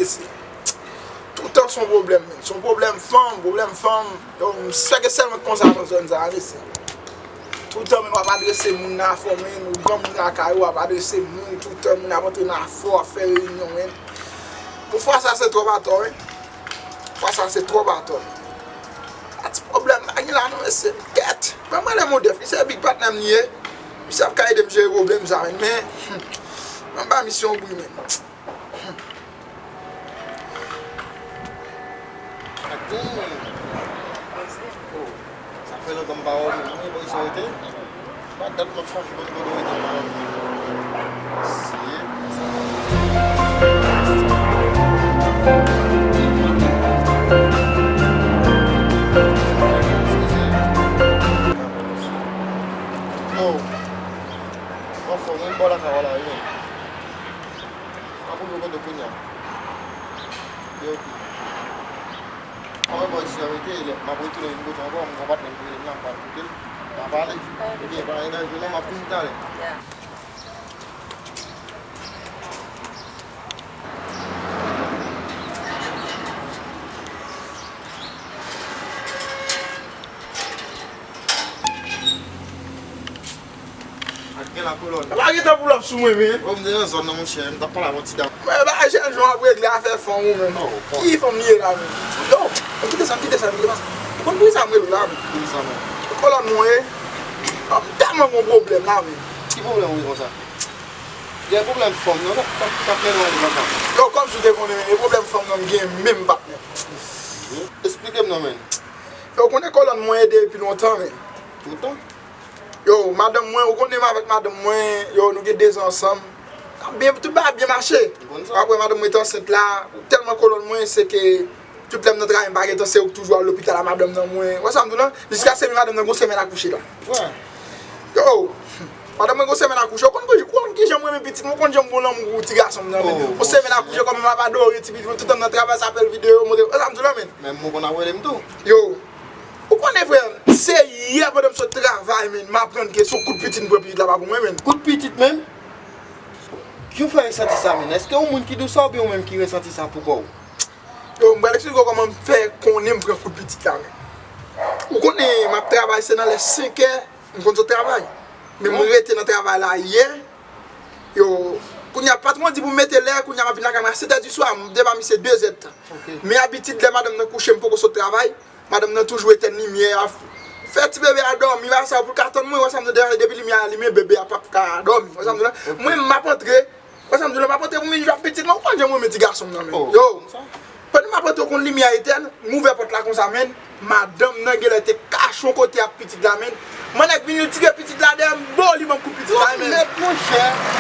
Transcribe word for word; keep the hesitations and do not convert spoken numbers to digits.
Mesye, toutan se yon pwoblèm, men. Se yon pwoblèm fanm, pwoblèm fanm. Yo, m sèke sèlman konsa nan zòn sa a, mesye. Toutan, men, w ap adrese moun nan afò, men. Ou granmoun lakay ou, w ap adrese moun. Toutan, moun ap antre nan afò, ap fè reyinyon, men. Pou fwa sa, se twòp atò, men. Fwa sa, se twòp atò, men. A ti pwoblèm la gen la, non, mesye. Kèt. Mwen, mwen, le Modèf, li se big patnè m li ye. Misye ap ka ede m jere pwoblèm sa, men. Men, hmm, mwen pa misyon bri, men. Ak gen. Oh, sa fè lontan m pa wè w menm, wi, bò, sa w rete? Pa dat m ap chache konn kote w rete, m pa wè w. Mesye. Yo, w anfòm, wi, m bò lakay w la, wi, menm. M ap rive kote w kounye a. Yo, ok. Mwen bò isi a rete, lè m ap retounen vin kote w ankò, m gon patnè m ki rele m la, m pral koute l. N a pale. Ebyen, pa gen danje non, m ap vin talè. Ak gen la kolòn. Pa gen tan pou lòp sou mwen, men. Bon, m te nan zòn nan, monchè, m t ap pale avè yon ti dam. Mwen, bagay jèn jan ap regle afè fanm ou menm. Oh, bon. Ki fanm li ye la, menm? Yo, kite sa, kite sa, kite sa. Ou konn poukisa m rele w la, menm? Poukisa, menm? Kolòn mwen ye. M tèlman gon pwoblèm la, menm. Ki pwoblèm ou gen konsa? Gen pwoblèm fanm nan, t ap, t ap, t ap mennen w ale lakay. Yo, kòmsi w te konnen, e pwoblèm fanm nan m gen menm, patnè. Esplike m non, menm. Yo, ou konnen kolòn mwen ye depi lontan, menm. Lontan? Yo, madanm mwen, ou konnen m avèk madanm mwen, yo, nou gen de zan ansanm. N ap byen, tout bagay ap byen mache. M konn sa. Apre, madanm mwen te ansent la, tèlman kolòn mwen, se ke tout lè m nan travay, m pa gentan, se ou k toujou al lopital a madanm nan mwen. Wè sa m di w lan? Jiskaske madanm nan gon semèn akouche la. Wè. Yo, madanm mwen gon semèn akouche, ou konn, ou konn kijan m renmen pitit mwen, ou konn jan m gon lanmou pou ti gason m nan, men. Oh, gon semèn akouche, kòm m ap adore ti pitit mwen, tout tan m nan travay, se apèl videyo, montre, wè sa m di w lan, men. Men m konn ap rele m tou. Yo, ou konnen, frè m, se yè pandan m sot travay, men, m aprann ke se yon kout pitit m pran, pitit la pa pou mwen, men. Kout pitit menm? Ki w fè resanti sa, men? Èske yon moun ki di w sa oubyen ou menm ki resanti sa pou kò w? Yo, m pral eksplike w kòman m fè konnen m pran kout pitit la, men. Ou konnen, m ap travay, se nan lè senkè, m konn sot travay. Men m rete nan travay la yè. Yo, kounye a, patwon an di pou m mete lè, kounye a, m ap vin lakay mwen a sèt è di swa, m depa misye de zè d tan. Ok. Men abitid, lè madanm nan kouche, m poko sot travay. Madanm nan toujou etèn limyè a, fè ti bebe a dòmi, bagay sa yo pou l ka tann mwen, wè sa m di w, depi limyè a limen, bebe a p ap ka dòmi, wè sa m di w lan. Mwen, m ap antre, wè sa m di w lan, m ap antre pou m vin jwe ak pitit mwen, ou konn jan m renmen ti gason m nan, men. Oh, yo, konsa? Pandan m ap antre, ou konn limyè a etèn, m ouvè pòt la konsa, men, madanm nan genlè te kache yon kote ak pitit la, men, mannèg vin retire pitit la dèyè m, bo, li ban m kout pitit la, men. Bon, mèt, monchè.